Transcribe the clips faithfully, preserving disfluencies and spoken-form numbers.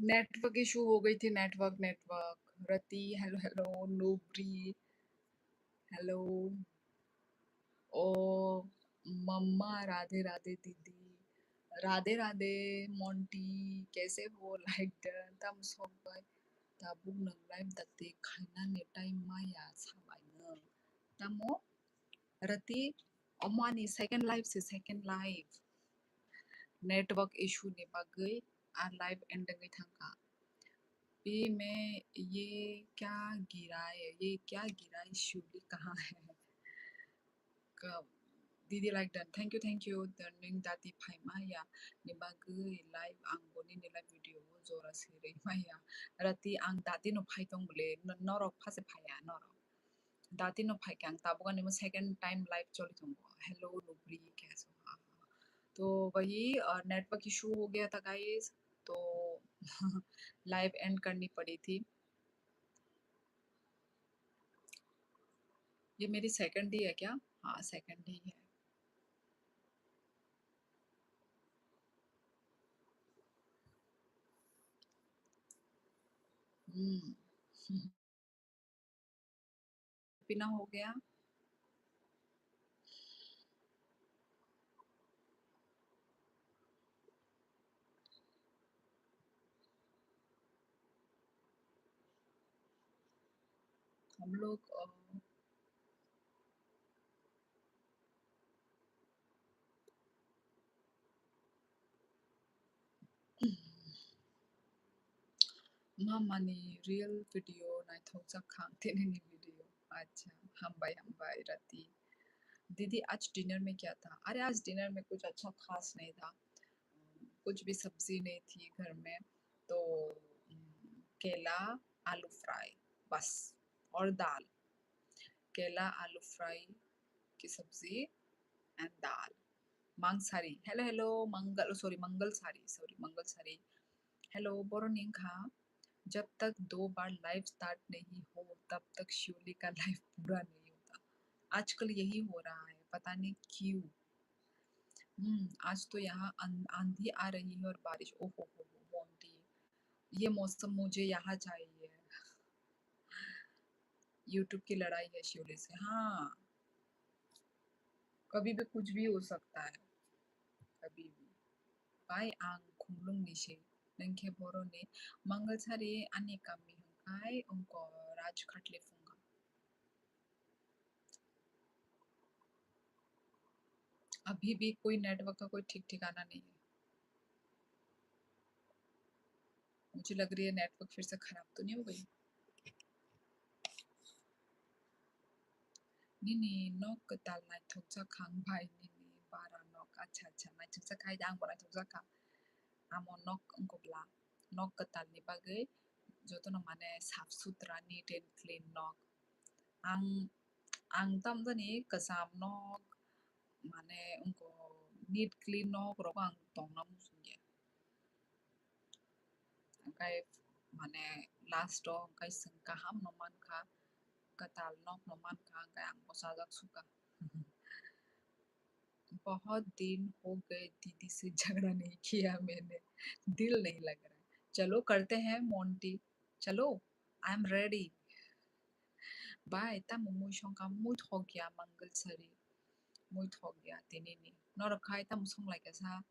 Network issue हो गई थी, network, network। रति, hello, hello। नूबरी, hello। ओ मम्मा, राधे राधे दीदी। राधे राधे मोंटी, कैसे हो? Like done, thumbs up bai। Tabuk nwng live dati khainani time maya sabai nwng. Tamo rati omani second live se second live. Network issue ni bagwi a live end wngwi thangkha. Pi me ye kya gira hai? Ye kya gira hai? Shuli kahan hai? Ka-, didi like done. Thank you, thank you. Turning dati phaima ya. Ni bagwi live ang boni ni live video o jora sirwi maya. Rati ang dati no phai tong bole. N-, norok phase phaya norok. Dati no phai khe ang tabuk ani mo second time live choli tongo. Hello, Nubri, kaise ho? Ha, ha, ha. To wahi, uh, network issue ho gaya tha, guys. To live end karni padi thi. ये मेरी सेकंड ही है क्या? हाँ, सेकंड ही है। हम्म। पीना हो गया। हम लोग, अ, Mama ni real video naithokjak kha ang tini ni video. Acha, hambai, hambai, Rati. दीदी, आज डिनर में क्या था? अरे, आज डिनर में कुछ अच्छा खास नहीं था। कुछ भी सब्जी नहीं थी घर में, तो, उम, केला, आलू फ्राई, बस, और दाल। केला, आलू फ्राई की सब्जी and दाल। मांग सारी, hello, hello, मंगल, sorry, मंगल सारी, sorry, मंगल सारी। Hello, boroni wngkha, जब तक दो बार लाइव स्टार्ट नहीं हो, तब तक शिवली का लाइव पूरा नहीं होता। आजकल यही हो रहा है, पता नहीं क्यों। हम्म, आज तो यहाँ आं-, आंधी आ रही है और बारिश। ओ हो हो हो, मोंटी, ये मौसम मुझे यहाँ चाहिए। YouTube की लड़ाई है शिवली से। हाँ, कभी भी कुछ भी हो सकता है, कभी भी। Bai ang khumlung ni se, nang khe boroni mangal sari ani kami hwnkhe ongko raj khatli phunga. अभी भी कोई नेटवर्क का कोई ठीक ठिकाना नहीं है। मुझे लग रही है नेटवर्क फिर से खराब तो नहीं हो गई। Nini nok kwtal naithokjak kha ang bai, nini bara nok. Acha, acha, naithokjak kha, angbo naithokjak kha. Amo nok wngkha bwla, nok kwtal ni bagwi jotono mane saf sutra, neat and clean nok. Ang, ang tamjani kwcham nok, mane wngkha neat clean nok rok ang tongna muchungya. Hwnkhe mane last o hwnkhe chwng kaham no mankha, kwtal nok no mankha, hwnkhe ang bo chajak sukha. बहुत दिन हो गए दीदी से झगड़ा नहीं किया मैंने, दिल नहीं लग रहा है। चलो करते हैं मोंटी, चलो, I am ready। Bai, tamo mui songkha, mui thok ya mangal sari, mui thok ya tini ni. Norok khai tamo song lai kha sa?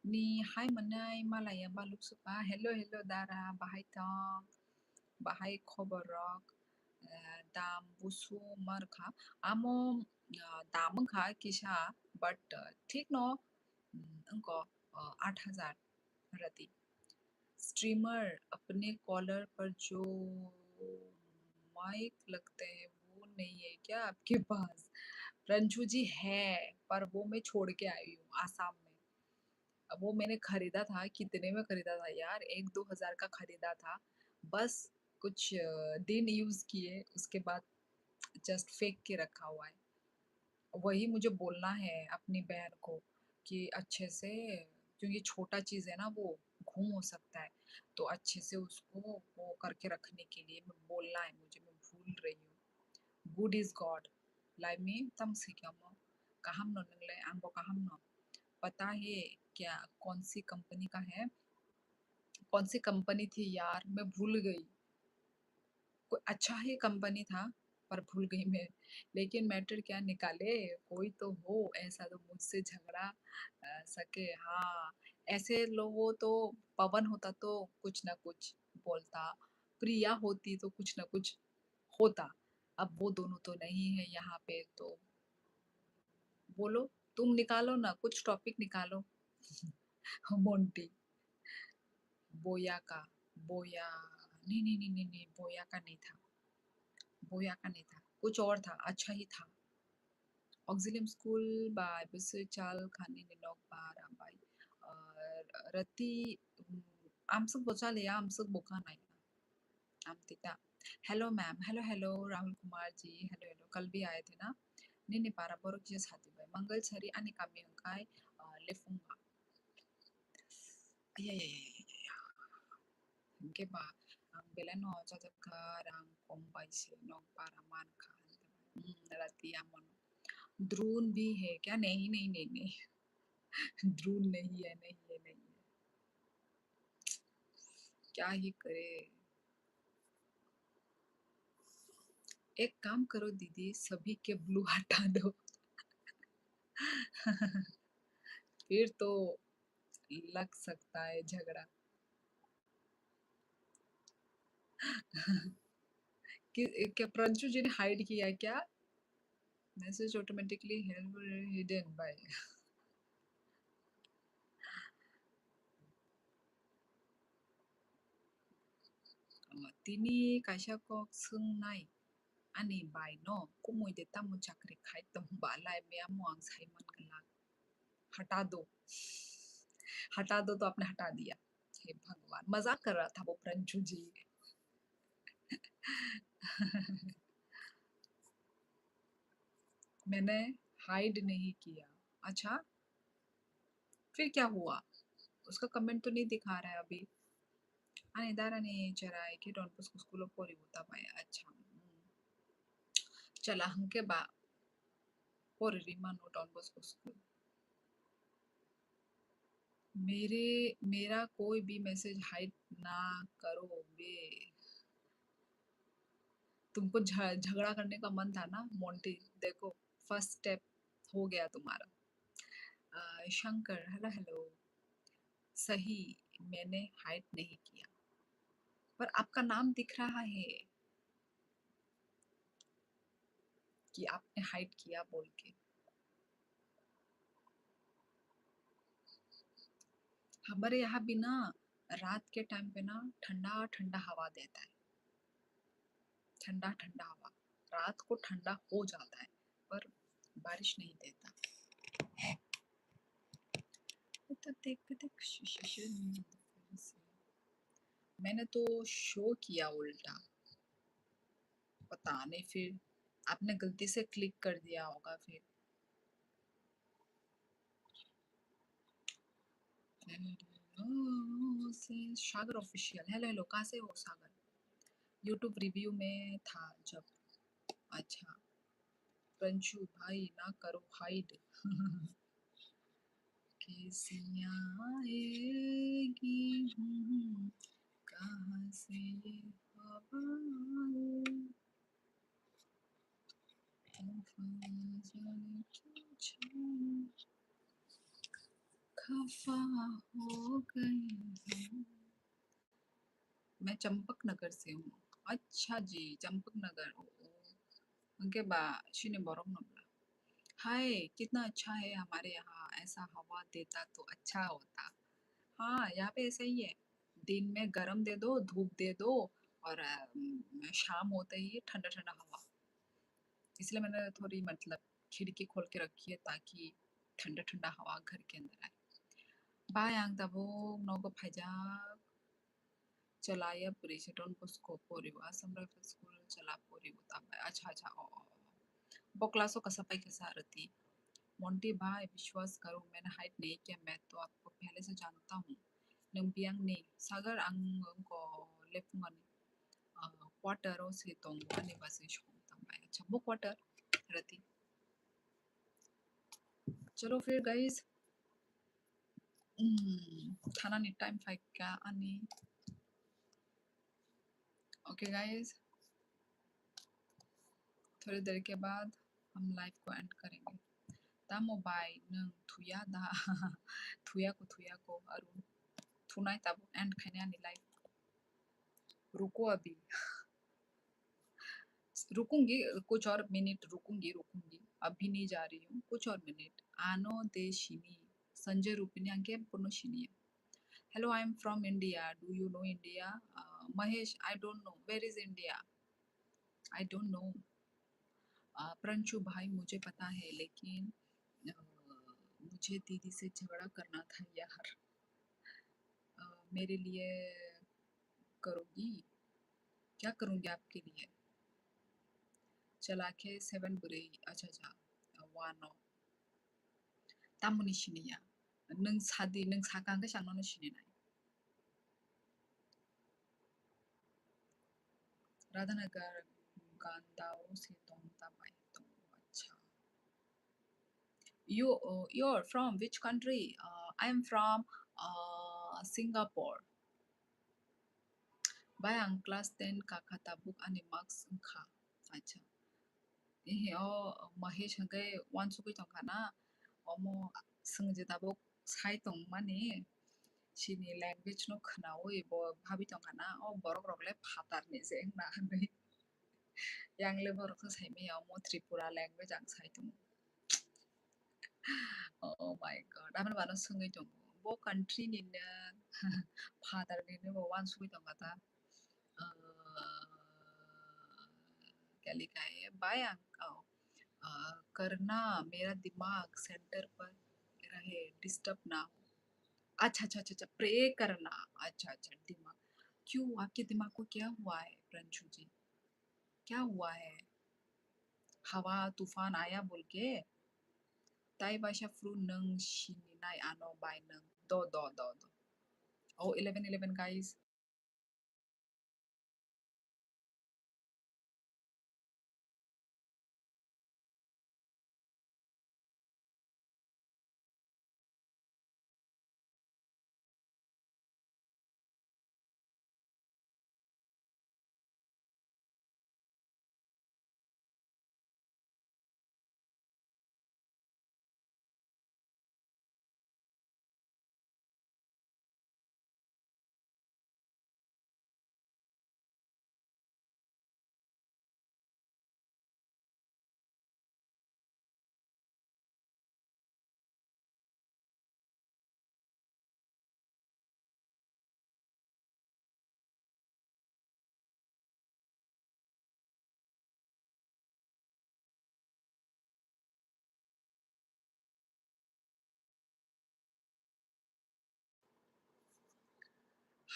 Ni hai manai malaya baluk suka. Hello, hello, dara, bahai tong? Bahai khobor rok? Eh, dam busu mar kha. Amo, ah, dam wngkha kisa, but, ah, thik no, mm, wngkha, ah, आठ हज़ार rati। Streamer अपने कॉलर पर जो माइक लगते हैं, वो नहीं है क्या आपके पास? रंजू जी है, पर वो मैं छोड़ के आई हूँ आसाम में। अब वो मैंने खरीदा था, कितने में खरीदा था यार, एक दो हज़ार का खरीदा था, बस कुछ, अ, दिन यूज़ किए, उसके बाद जस्ट फेंक के रखा हुआ है। वही मुझे बोलना है अपनी बहन को कि अच्छे से, क्योंकि छोटा चीज़ है ना, वो गुम हो सकता है, तो अच्छे से उसको वो करके रखने के लिए मैं बोलना है मुझे, मैं भूल रही हूँ। Good is God, लाइफ में तम से क्या मो, kaham no nwngle, ang bo kaham no। पता है क्या कौन सी कंपनी का है? कौन सी कंपनी थी यार, मैं भूल गई। कोई अच्छा ही कंपनी था, पर भूल गई मैं। लेकिन मैटर क्या निकाले, कोई तो हो ऐसा तो मुझसे झगड़ा, अ, सके। हाँ, ऐसे लोगों तो पवन होता तो कुछ ना कुछ बोलता, प्रिया होती तो कुछ ना कुछ होता। अब वो दोनों तो नहीं है यहाँ पे, तो बोलो, तुम निकालो ना, कुछ टॉपिक निकालो। मोंटी, बोया का, बोया, नहीं, नहीं, नहीं, नहीं, नहीं, बोया का नहीं था, बोया का नहीं था, कुछ और था, अच्छा ही था। Auxilium school bai bwswi chal khani ni nok ba rambai, uh, rati, um, amswk bo chaliya, amswk bo kanai. Amtita. Hello ma'am, hello, hello, Rahul Kumar ji, hello, hello, kal bhi aaye the na? Nini para borok kisa sati bai. Mangal sari ani kami hwnkhe, uh, Lefunga. Ayayayayaya. Hwnkhe ba, ang belai no chajak kha, rang kom bai se nok bara man kha. Hmm, rati amono. Drone bhi hai kya? Nahi, nahi, nahi, nahi. Drone nahi hai, nahi hai, nahi hai. क्या ही करे? एक काम करो दीदी, सभी के ब्लू हटा दो। फिर तो लग सकता है झगड़ा। कि, क्या प्रंशु जी ने हाइड किया क्या? Message automatically hidden by. Tini kaisa kok swngnai ani bai no, kumui de tamo chakri khai tong ba lai me amo ang sai man glak. हटा दो, हटा दो तो आपने हटा दिया। हे भगवान, मजाक कर रहा था वो प्रंशु जी। मैंने हाइड नहीं किया। अच्छा, फिर क्या हुआ? उसका कमेंट तो नहीं दिखा रहा है अभी। Ani darani cherai khe Don Bosco school o pori bo ta bai. Acha. Hmm. Chala hwnkhe ba pori ri mano Don Bosco school. मेरे, मेरा कोई भी मैसेज हाइड ना करो बे। तुमको झ-, झगड़ा करने का मन था ना मोंटी, देखो फर्स्ट स्टेप हो गया तुम्हारा। अ, शंकर, हेलो, हेलो। सही, मैंने हाइड नहीं किया, पर आपका नाम दिख रहा है कि आपने हाइड किया बोल के। हमारे यहाँ भी ना रात के टाइम पे ना ठंडा ठंडा हवा देता है, ठंडा ठंडा हवा, रात को ठंडा हो जाता है पर बारिश नहीं देता। तो देख देख श-, श-, श-, मैंने तो शो किया उल्टा, पता नहीं फिर आपने गलती से क्लिक कर दिया होगा फिर। हेलो, से सागर ऑफिशियल। हेलो, हेलो, कहाँ से हो सागर? YouTube रिव्यू में था जब। अच्छा, प्रंशु भाई ना करो हाइड। कैसी आएगी हूँ, कहाँ से ये हवा? खफा हो गई हूँ। मैं चंपक नगर से हूँ। अच्छा जी, चंपक नगर। ओ, ओ। उनके बा, chini borok no bla. हाय, कितना अच्छा है हमारे यहाँ, ऐसा हवा देता तो अच्छा होता। हाँ, यहाँ पे ऐसा ही है, दिन में गरम दे दो, धूप दे दो और, अ, म, शाम होते ही ठंडा ठंडा हवा। इसलिए मैंने थोड़ी, मतलब, खिड़की खोल के रखी है ताकि ठंडा ठंडा हवा घर के अंदर आए। Bye, ang tabuk nogo phaijak. Chalaya puri se Don Bosco poribo, Assam Rifle School chala poribo ta bai. Acha, acha, o, o, o. Bo class o kasa pai kasa rati. Monti bhai, biswas karo, maine height nahi kya, main to aapko pehle se janta hu. Nwng biyang ni, Sagar ang ko lepung ani, ah, quarter o se tongo ani basi song ta bai. Acha, bo quarter rati. Chalo phir guys, Hmm, thanani time phaikha ani. Okay guys, थोड़ी देर के बाद हम live को end करेंगे। Tamo bai, nwng thuya da? Thuya ko, thuya ko, Arun. Thunai tabuk end khainai ani live. Ruko abhi. Rukungi, kuch aur minute rukungi, rukungi. Abhi nahi ja rahi hu, kuch aur minute. Ano de shini. Sanjay Rupini angke puno shini. Hello, I am from India. Do you know India? Uh, Mahesh, I don't know. Where is India? I don't know. Uh, Pranchu bhai, mujhe pata hai, lekin uh, mujhe didi se jhagda karna tha yaar. Uh, mere liye करोगी? क्या करूँगी आपके लिए? Chalakhe seven bwrwi, acha acha, wano. Tamoni siniya. Nwng sadi, nwng sakha hwnkhe chwng nono sininai. Radhanagar gandao se tong ta bai tongo, acha. You, uh, you're from which country? Uh, I am from, uh, Singapore. Bai ang class ten kakha tabuk ani marks wngkha. Acha. Ehe o Mahesh hwnkhe uansugui tongkha na? Omo swngje tabuk sai tongmani chini language no khwnaui bo bhabi tongkha na? O borok rok le phatar ni se wngna hinwi. Yang le borok khe saimaya omo Tripura language ang sai tongo. Oh my God, aboni bano swngwi tongo. Bo country ni no, father ni no bo uansugwi tongkha ta. Uh, क्या लिखा है? भाई, ang, oh, uh, करना मेरा दिमाग center पर रहे, disturb ना हो। अच्छा, अच्छा, अच्छा, अच्छा, pray करना। अच्छा, अच्छा, दिमाग। क्यों, आपके दिमाग को क्या हुआ है, प्रियांशु जी? क्या हुआ है? हवा तूफान आया बोल के? Tai baisa phuru nwng sininai ano bai nwng. Do, do, do, do. Oh, eleven eleven, guys.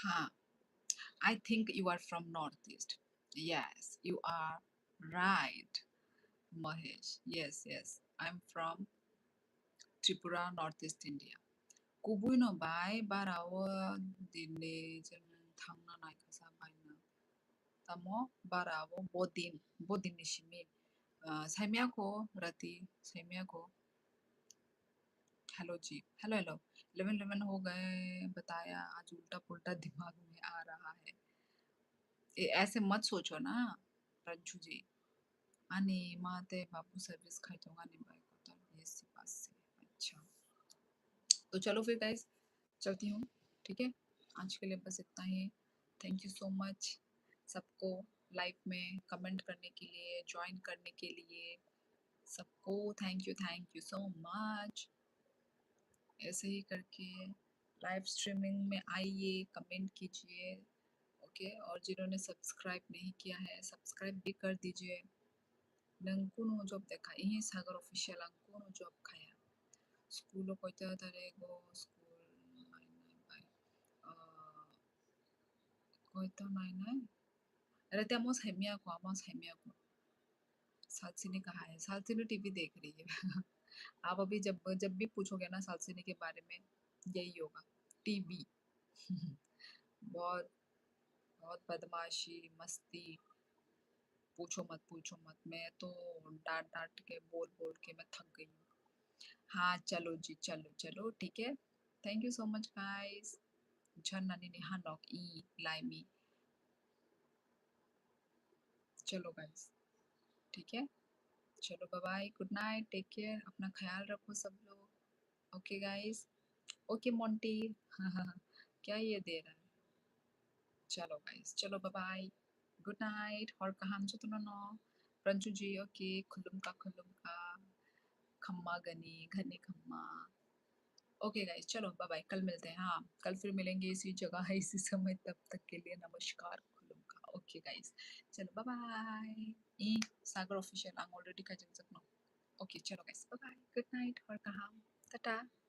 Huh. I think you are from Northeast. Yes, you are right, Mahesh. Yes, yes. I'm from Tripura, Northeast India. Kubui no bai bara o din ni thangna naikha sa bai na. Tamo bara o bodin, bodin ni simi. Ah, saimya ko rati, saimya ko. Hello ji, hello, hello. Eleven eleven ho gaye, bataya, aaj ulta pulta dimag mein aa raha hai. E, aise mat socho na, Pranchu ji. Ani ma te babu service khai tong ani bai kotor B S C pass se. Acha. To chalo fir guys, चलती हूँ, ठीक है? आज के लिए बस इतना ही। Thank you so much सबको live में comment करने के लिए, join करने के लिए। सबको thank you, thank you so much। ऐसे ही करके live streaming में आइए, comment कीजिए, ओके? और जिन्होंने subscribe नहीं किया है, subscribe भी कर दीजिए। Nwng kunu job dekha, ihi Sagar Official ang kunu job khaya. School o koito tarikh o school nainai bai, ah, koito nainai? Are te amo saimya ko, amo saimya ko. Salsini kahai, salsini T V dekh rahi hai. Aap abhi jab, jab bhi puchoge na salsini ke bare mein, yahi hoga, T V. बहुत, बहुत बदमाशी, मस्ती, पूछो मत, पूछो मत। मैं तो डांट, डांट के, बोल, बोल के मैं थक गई हूँ। हाँ, चलो जी, चलो, चलो, ठीक है। Thank you so much, guys. Jhanna nini hanok i laimi. Chalo, guys. ठीक है? Chalo, bye bye. Good night. Take care. अपना ख्याल रखो सब लोग. Okay, guys. Okay, Monty. क्या ये दे रहा है? Chalo, guys. Chalo, bye bye. Good night. Hor kaham jotono no. Pranchu ji, okay. Khulumkha, khulumkha. Khamma gani, gani khamma. Okay, guys, chalo, bye bye. कल मिलते हैं. हाँ, कल फिर मिलेंगे इसी जगह, इसी समय. तब तक के लिए नमस्कार, खुलुमखा. Okay, guys, chalo, bye bye. I Sagar Official, ang already kajak jakno. Okay, chalo, guys, bye bye. Good night, hor kaham. Tata.